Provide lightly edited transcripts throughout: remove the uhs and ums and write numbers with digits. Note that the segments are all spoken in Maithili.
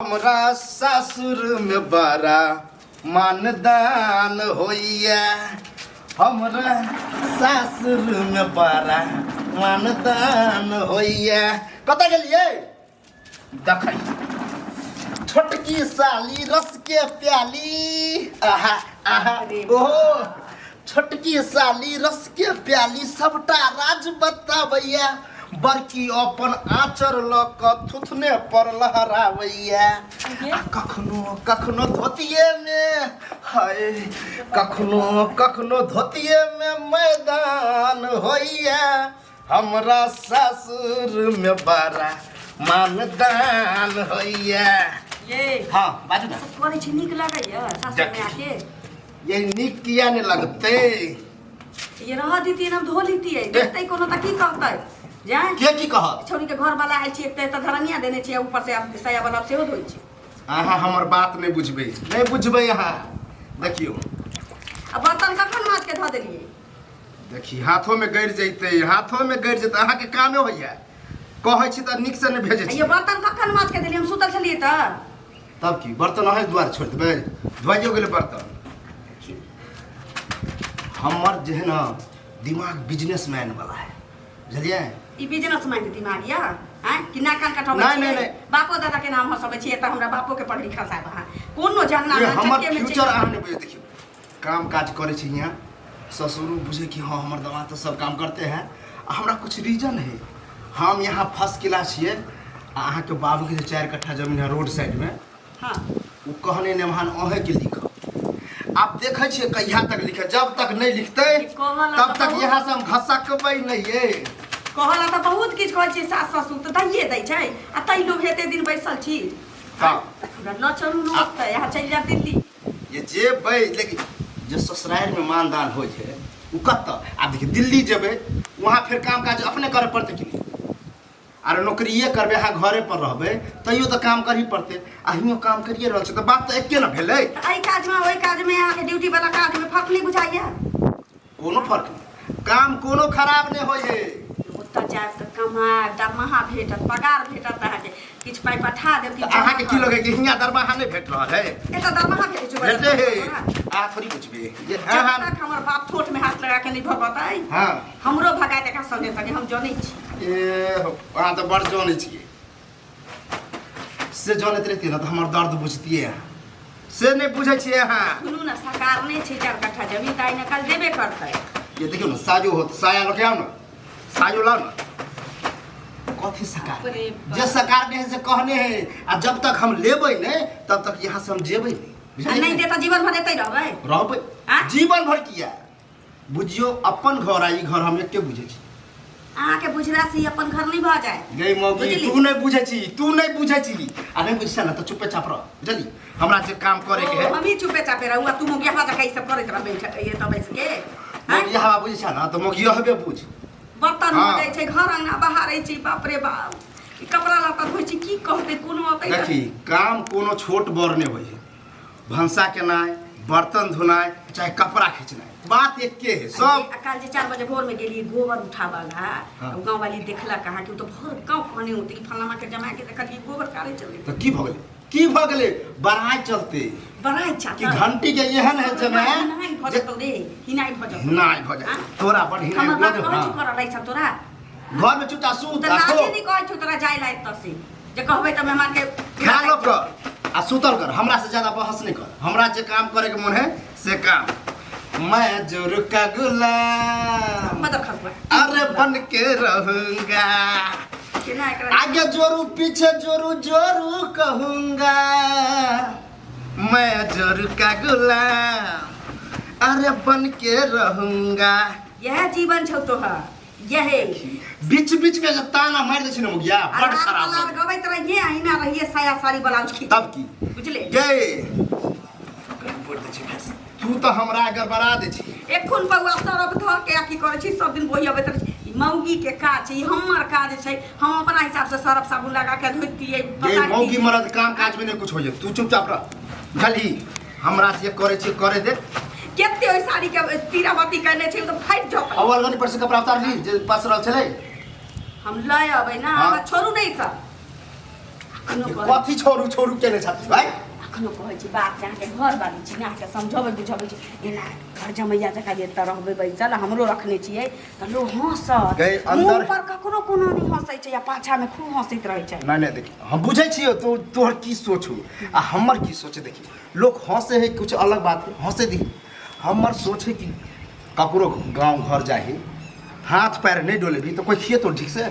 हमरा सासुरमे बड़ा मानदान होइया, हमरा सासुरमे बड़ा मानदान होइया। कतऽ गेलियै? देखै छोटकी साली रस के प्याली, आहा आहा, ओहो छोटकी साली रस के प्याली सबटा राज बताबैया, बड़की अपन आँचर लऽ कऽ थुथने पर लहराबैया। आ कखनो कखनो धोतिए मे, हाय, कखनो कखनो धोतिए मे मैदान होइया। हमरा सासुर मे बड़ा मानदान होइया। ये हाँ, बाजू ना। सब करै छी, नीक लगैया सासुर मे आके? ये नीक किया नहि लगतै? ये रह दीतियै, हम धो लीतियै। देखतै कोनो तऽ की कहतै जाय? के की कहत? छौड़ी के घर वाला आयल छी, एक तऽ धरनिया देने छियै, ऊपर से आब साया वाला सेहो धोइ छी। अहाँ हमर बात नहि बुझबै, नहि बुझबै अहाँ। देखियौ, आ बर्तन कखन माज के धऽ देलियै? देखी, हाथो में गड़ि जैतै, हाथो में गड़ि जैतै। अहाँके कामे होइया, कहै छी तऽ नीकसँ नहि भेजै आ छी। ये बर्तन कखन माज के देलियै? हम सुतल छलियै तऽ। तब की, बर्तन अहें दुआरे छोड़ि देबै? धोइयो गेलै बर्तन। हमर जे है ना दिमाग बिजनेसमैन वाला है, बुझलियै? ई बिजनेस माइंड दिमाग यऽ आँय कि नाक कान कटबै? नहि, छियै नहि, नहि। बापो दादा के नाम हँसबै छियै तऽ हमरा बापो के पगड़ी खसायब अहाँ कोनो जंगला ये ना हमर चक्के में फ्यूचर अहाँ नहि बुझै। देखियौ, काम काज करै छी हियाँ, ससुरो बुझे कि हाँ, हमर दामाद तऽ सब काम करते हैं। आ हमरा कुछ रीजन है, हम यहाँ फर्स्ट क्लास छियै। आ अहाँके बाबूके जे 4 कट्ठा जमीन है रोड साइडमे, ओ कहने नेमहान अहेँके लिखब। आब देखै छियै कहिया तक लिखे। जब तक नहि लिखतै कहला तब तऽ तक बहुत- यहाँ से हम घसकबै नहि ये। कहला तऽ बहुत किछु कहै छियै, सास ससुर तऽ दैये दै छै, आ तै लोभ एते दिन बैसल छी। हमरा न चलू न ओतऽ, यहाँ चलि जायब दिल्ली। ये जेबै, लेकिन जे ससुरारिमे मानदान होइ छै ओ कतऽ? आब देखियौ, दिल्ली जेबै, वहाँ फेर काम काज अपने करऽ पड़तै कि नहि? आर नौकरिए करबै, अहाँ घरे पर रहबै, तैयो तऽ काम करही पड़तै। आ हियों काम करिए रहल छै, तऽ बात तऽ एके ने भेलै। तऽ एहि काजमे, ओहि काजमे, अहाँके ड्यूटी वाला काजमे फर्क नहि बुझाइया? कोनो फर्क नहि, काम कोनो खराब नहि होइ है। ओतऽ जायब तऽ कमायब, दरमाहा भेटत, पगार भेटत, अहाँके किछु पाइ पठा देब। तऽ अहाँके की लगै कि हियाँ दरमाहा नहि भेट रहल है? एतऽ दरमाहा भेटै छै? भेटे है, अहाँ थोड़ी बुझबै जे जब अहाँ तक हमर बाप ठोठ में हाथ लगा के नहीं भगतै, हमरो भगा देगा संगे संगे, हम जनै छी। ए हो, अहाँ तऽ बड़ जनै छियै। से जनैत रहितियै ने तऽ हमर दर्द बुझतियै अहाँ। से नहि बुझै छियै अहाँ। सुनू ने, सरकार नहि छै 4 कट्ठा जमीन तऽ आइ ने काल्हि देबे करतै। ये देखियौ ने, साजो होत, साया लऽ के आउ ने, सायो लाउ ने। कथी सरकार? बाप रे बाप। जे सरकार ने है से कहने है, आ जब तक हम लेबै नहि तब तक यहाँ से हम जेबै नहि। आ बुझलियै? नहि देता, जीवन भर एतै रहबै? रहबै। आँय? जीवन भर किया, बुझियौ अपन घर आ ई घर हम एके बुझै छी। अहाँके बुझला से ई अपन घर नहि भऽ जाय। गई मौगी। बुझली? तू नहि बुझै छी, तू नहि बुझै छी। आ नहि बुझै ने तऽ चुपे चाप रह, बुझली? हमरा जे काम करे के है। ओ, हमही चुपे चापे रहू आ तू मोगिया जकाँ ई सब करैत रहबै ये तऽ बैस के आँय? मोगिया हवा बुझै छ ने तऽ मोगिया हबे बुझ। बर्तन हो जाइ छै, घर अंगना बहारै छी, बाप रे बाप, ई कपड़ा लत्ता धोइ छी, की कहतै कोनो अतै तऽ? देखी, काम कोनो छोट बड़ नहि होइ है। भनसा केनाइ, बर्तन धोनाइ, चाहे कपड़ा खींचनाइ, बात एके है सब। आ काल जे 4 बजे भोर में गेलियै गोबर उठाबऽ ला, गाँव वाली देखलक अहाँके, ओ तऽ भोर गाँव कहने होतै कि फलाना के जमा के देखलियै गोबर काढ़ै चलै। तऽ की भऽ गेलै, की भऽ गेलै? बड़ाइ चलते। बड़ाइ कि चाहता घंटी के एहन है जमे हिनाइ भऽ जेतौ रे, हिनाइ भऽ जेतौ। हिनाइ भऽ जाय आँ? तोरा, बड़ हिनाइ हमर बाप लगे। कहै छौ हाँ। करऽ लै सब तोरा। घर में चुपचाप सुत तऽ आ खो। लाजे नहि कहै छौ तोरा जाय लायक तऽ से जे कहबै तऽ मेहमान के खा लो कर आ सुतल कर। हमरा से ज्यादा बहस नहीं कर। हमरा जे काम करे के मन है से काम। मैं जोर का गुलाम बदल खसबा अरे बन के रहूंगा। केना एकरा आगे जोरू पीछे जोरू जोरू कहूंगा, मैं जोरू का गुलाम अरे बन के रहूंगा। यह जीवन छौ तोहर यहे? बीच बीच में जे ताना मारि दै छै ने मुखिया, बड़ खराब लार लगै। गबैत रहिए, अहिना रहिए, साया साड़ी ब्लाउज खींच। तब की? बुझले? गे बोल दै छै फेर से। तू तऽ हमरा गड़बड़ा दै छी। एखन बौआ सरफ धऽ के आ की करै छी? सब दिन बोहि अबैत रहै छी। ई मौगी के काज छै, ई हमर काज छै। हम अपना हिसाब से सरफ साबुन लगा के धोतियै। गे पसारतियै। मौगी मरद काम काज में नहीं कुछ होइए। तू चुपचाप रह, बुझलही? हमरा जे करै छी करे दे। कते ओहि साड़ी के तीराबत्ती केने छै, ओ तऽ फाटि जतै। अव्वल गनी पर से कपड़ा उतार ली जे पसरल छलै। हम लय अबै ने। हमरा छोड़ू नहि सब। अखनो कहै कथी छोड़ू छोड़ू केने छथि भाइ? अखनो कहै छी बाप जे अहाँके घर बाली छी ने, अहाँके समझबै बुझबै छी, एना घर जमैया जकाँ जे एतऽ रहबै बैसल, हमरो रखने छियै तऽ लोक हँसत। गै, अंदर- मुँह पर ककरो कोनो नहि हँसै छै आ पाछामे खूब हँसैत रहै छै। नहीं नहीं, देखी हम बुझै छियै तो तोहर की सोच हो आ हमर की सोच है। देखी लोग हंसे है कुछ अलग बात है, हंसे दी। हमर सोच है कि ककरो गांव घर जाही हाथ पैर नहीं डोलेबी तो कोई खिए तो ठीक से।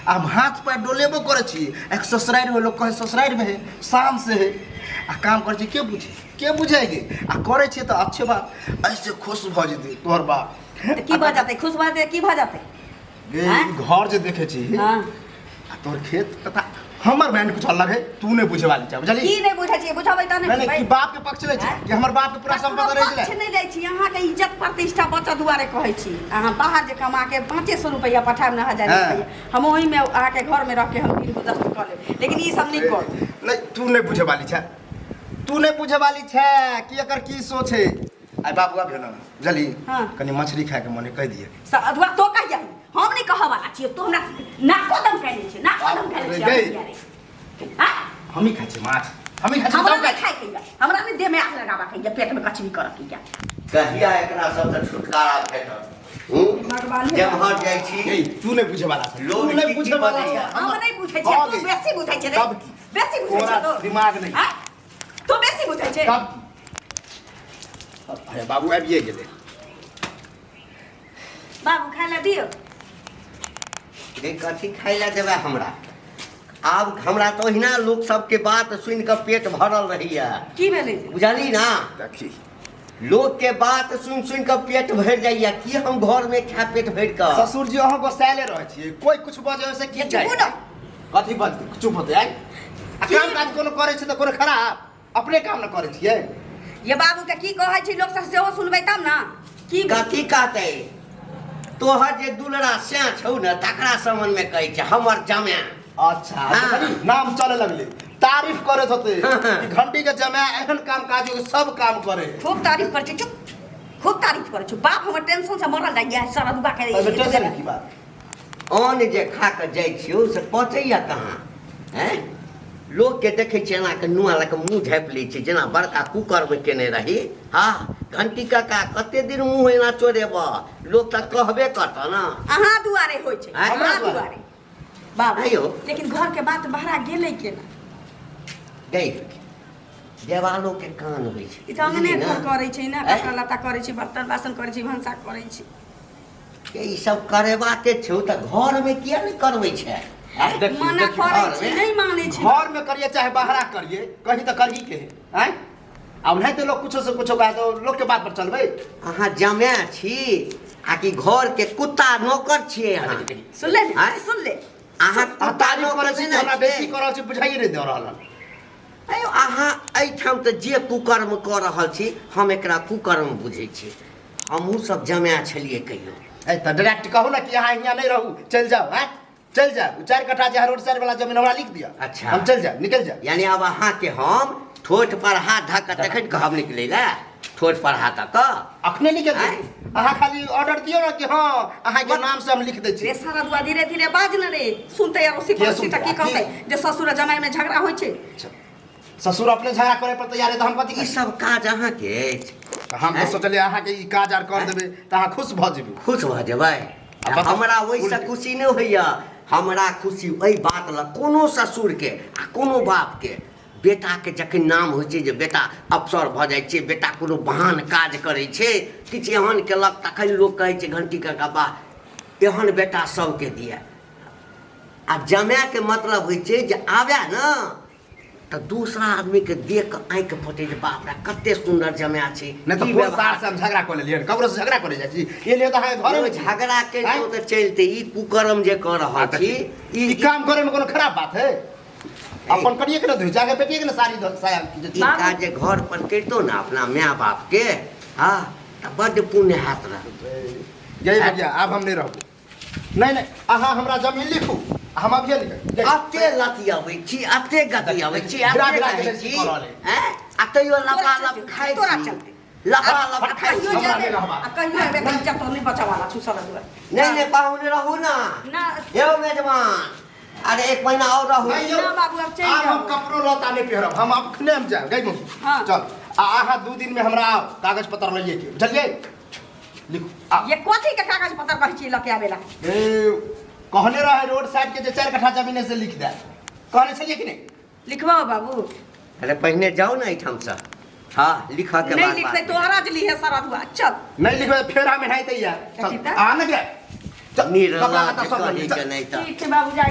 आ हम हाथ पैर डोलेबो करै छी, एक ससुरारि में लोग कहे ससुरारि में है शान से है, आ काम करै छी के बुझे के बुझेगे, आ करै छियै तऽ अच्छे बात, ऐसे खुश भऽ जेतै तोहर बाप। तऽ की भऽ जेतै? खुश भऽ जेतै की भऽ जेतै? गे, आँय? ई घर जे देखै छी हँ आ तोहर खेत तथा हमर माइंड कुछ अलग है, तू नहीं बुझे वाली छै, बुझली? की नहीं बुझै छियै? बुझबै तऽ नहीं नहि नहीं, कि बुझबै। बाप के पक्ष लै छै आँय? कि हमर बाप के पूरा संपत्ति रहि पक्ष गेलै। नहि लै छी, अहाँके इज्जत प्रतिष्ठा बचऽ दुआरे कहै छी। अहाँ बाहर जे कमा के 500 रुपैआ पठायब ने, 1000 रुपैआ, हम ओहिमे अहाँके घरमे रह के हम दिन गुजस्त कऽ लेब, लेकिन ई सब नहि करू। नहीं, तू नहीं बुझे वाली छै, तू नहीं बुझे वाली छै कि एकर की सोच है। आइ बाबू आबियो ने, बुझली? हाँ। कनी मछली खाए के मन है, कहि दिए। अधुआ तो कहि जाही, हम नहीं कहऽ वाला छियै। तो हमरा नाको दम कैने छै, नाको दम कैने छै। गई। हम रे। हाँ? हम ही खाइ छियै माछ, हम ही खाइ छियै। हमरा तब नहीं खाइ खाए के या, हमरा नहीं देह में आग लगाबा के या, पेट में कचरी करऽ के या। कहिया एकरा सबसँ छुटकारा भेटत? हूँ? भगवान हे। जेम्हर जाइ छी गई, तू नहीं बुझे वाला छै, लोग तू नहीं की बुझे की वाला छै। बजैया? हम नहीं बुझै छियै, हाँ तू गई। बेसी बुझै छै रे। तब की? बेसी बुझै छै तोरा तो। दिमाग नहीं। हाँ? तू बेसी बुझै छै। तब की? अरे बाबू आबिए गेलै। बाबू खाय लए दियौ। गे कथी खाय लए देबै हमरा? आब हमरा तऽ ओहिना लोक सबके बात सुनि कऽ पेट भरल रहैया। की भेलै? बुझली ना? देखी लोक के बात सुनि सुनि कऽ पेट भरि जाइया। की हम घर में खा पेट भरि कऽ? ससुर जी अहाँ गोसायले रहै छियै, कोई कुछ बजे से की चुप ना। कथी बजतै? चुप होतै आइ? आ काम काज कोनो करै छै तऽ कोनो खराब अपने काम न करै छियै। ये बाबू के की कहै छै लोक सब सेहो सुनबै तब ना। की कथी कहतै? तोहर जे दुलरा सैं छौ ने तकरा संबंध में कहै छै हमर जमाए। अच्छा हाँ। देखली नाम चले लगले, तारीफ करैत होते हाँ, हाँ। कि घंटी के जमाए एहन काम काज हो सब काम करे। खूब तारीफ करै छै, चुप, खूब तारीफ करै छै। बाप हमर टेंशन से मरल जाइया सारा दुआ के। एहिमे टेंशन की बात? अन्न जे खा कऽ जाइ छियौ से पचैया कहाँ? हैं? लोकके देखै छियै एना कऽ नुआ लऽ कऽ मुँह झाँपि लै छै जेना बड़का कुकर्म केने रही। हँ घंटी काका कते दिन मुँह एना चोरेबह? लोक तऽ कहबे करतह ने। अहाँ दुआरे होइ छै, आँय? अहाँ दुआरे बाबू। आँय यौ। लेकिन घर के बात बहरा गेलै केना? गई देवालो के कान होइ छै। ई तऽ अंगने बुझली ने? घर करै छै ने, आँय? कपड़ा लत्ता करै छै, बर्तन बासन करै छै, भनसा करै छै। ई सब करेबाके छौ तऽ घरमे किया नहि करबै छै? आँय? देखियौ, मना देखियौ, करै घरमे? छै, नहि मानै छै। घर में करिए चाहे बाहरा करिए, कहीं तो करही के है। आँय? आब नहीं तो लोग कुछो से कुछो कहे तो लोग के बात पर चलबै। अहाँ जमाए छी आ कि घर के कुत्ता नौकर छियै अहाँ? सुन ले ने, आँय? सुन ले। अहाँ आ कुत्ता तारीफ नौकर करै छी नहि हमरा ने बेसी छियै? करै छी बुझाइए नहि दऽ रहल हन। आँय यौ, अहाँ एहिठाम तऽ जे कुकर्म कऽ रहल छी हम एकरा कुकर्म बुझै छी। हमहूँ सब जमाए छलियै कहियो। ए तऽ डायरेक्ट कहू ने कि अहाँ हियाँ नहि रहू, चलि जाउ। आँय चलि जाउ, 4 कट्ठा जे रोड साइड वाला जमीन हमरा लिख दिअ। अच्छा। हम चलि जायब, निकलि जायब। यानी आब अहाँके हम ठोठ पर हाथ धऽ कऽ तखन कहब निकलै लए, ठोठ पर हाथ धऽ कऽ अखने निकलि आँय? जायब। अहाँ खाली ऑर्डर दियौ ने कि हँ अहाँके नाम से हम लिख दै छी। रे सारा दुआ धीरे धीरे बाज ने रे, सुनते अड़ोसी के पड़ोसी तऽ की सुनतै? कहतै जे ससुर आ जमाइ में झगड़ा होइ छै। ससुर अपने झगड़ा करे पर तैयार है तऽ हम कथी ई करी? सब काज अहाँके अछि? तऽ हम तऽ सोचलियै अहाँके ई काज आर कर देबै तऽ अहाँ खुश भऽ जेबै। खुश भऽ जेबै? आ बताउ। हमरा ओहिसँ खुशी नहि होइए। हमरा खुशी एहि बात लए कोनो ससुरके आ कोनो बापके बेटाके जखन नाम होइ छै जे बेटा अफसर भऽ जाइ छै, बेटा कोनो महान काज करै छै, किछु एहन केलक, तखन लोक कहै छै घंटी काका वाह, एहन बेटा सबके दिए। आ जमाएके मतलब होइ छै जे आबए ने तऽ दोसरा आदमीके देख कऽ आँखि फटै छै, बाप रे कते सुन्दर जमाए छै। नहि तऽ की कोन व्यवहार सार से हम झगड़ा कऽ लेलियै? ककरो से झगड़ा करे जाइ छी? ये लिए तऽ अहाँके घरे में छी। झगड़ा के आँय? तऽ चलते ई कुकर्म जे कऽ रहल छी। ई काम करे में कोनो खराब बात है? अपन करिए के ना धोइ जाके बेटिए के ना साड़ी साया ई काज जे घर पर करितो ने अपना माय बाप के, हाँ तऽ बड्ड पुण्य हैत रह। यही भैया आब हम नहीं रहबो। नहीं नहीं, अहाँ हमरा जमीन लिखू, हम अभिये लिखब। अते लतियाबै छी, अते गतियाबै छी, गिरा अते गिरा के कहै बेसी छी, कऽ रहल अइ। हैं? आ तैयो लपा तोरा लप चलते, खाइ तोरा छी। चलते। लपा लप आ खाइ कहियो छी। हमरा जेबै, नहि रहबा। आ कहियो एबै तऽ इज्जत तोहर नहि बचावाला छौ सारा दुआर। नहि नहि, पाहुन रहू ना। ना। यौ मेजबान, अरे एक महीना और रहू। नहीं यौ, ना बाबू, आब चलि आब हम जाउ। कपड़ो लत्ता नहि पहिरब, हम अपने हम जायब। गई मौसी। हाँ। चल, आ अहाँ 2 दिन में हमरा आओ कागज पत्र लइए के, बुझलियै? लिखू आ। ये कथी के कागज पत्र कहै छी लऽ के आबेला? ए, कहने रहे रोड साइड के जे 4 कट्ठा जमीन है से लिख दे, कहने छलियै कि नहि? लिखबाओ बाबू। अरे पहिने जाउ ने एहिठामसँ, हाँ लिखऽ के नहीं बाद लिखते बात। तो अरज ली है सरदुआ, चल। नहीं लिखबै फेर हम एनाहिते यार। कथी चल तऽ? आ ने गे, चल, निर्लज कपड़ा लत्ता सब कहीं लऽ के ले, चल। नहीं तऽ। ठीक छै बाबू, जाइ।